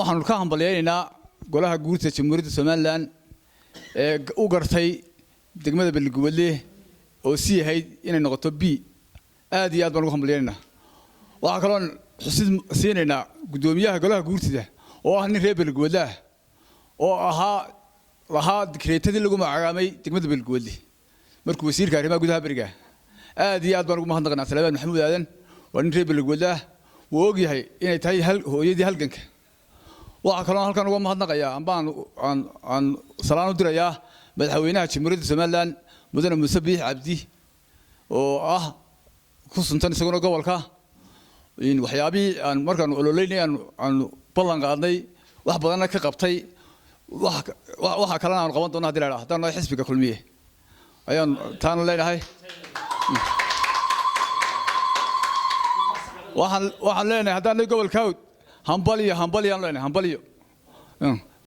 Waxaanu ka hambalyaynaynaa golaha guurta Jamhuuriyadda Somalilan ee u gartay degmada Balligubadle oo sii ahayd inay noqoto B. Aad iyo aad baan ugu hambalyaynaynaa. Waxaa kaloon xusid siinaynaa guddoomiyaha golaha guurtida oo ah nin reer Balligubadle ah oo ahaa lahaa dikreetadii lagu magacaabay degmada Balligubadle markuu wasiirka arrimaha gudaha beriga. Aad iyo aad baan ugu mahadnaqnaa Salebaan Maxamuud Aadan, waa nin reer Balligubadle ah, wuu ogyahay inay tahay hooyadii halganka. Waxaa kaloo halkan uga mahadnaqayaa ambaan aan salaan u dirayaa madaxweynaha Jamhuuriyadda Somalilan, mudane Muuse Biix Cabdi, oo ah ku suntan isaguna gobolka waxyaabihii aan markaanu ololeynay aanu ballan qaadnay wax badanna ka qabtay. Waxa kalena aanu qaban doona hadii la idhaha haddaan nahay xisbiga Kulmiye ayaan taana leenahay. Waxaan leenahay haddaan nahay gobolka Hawd, hambaliyo hambaliyaan leenahay, hambaliyo.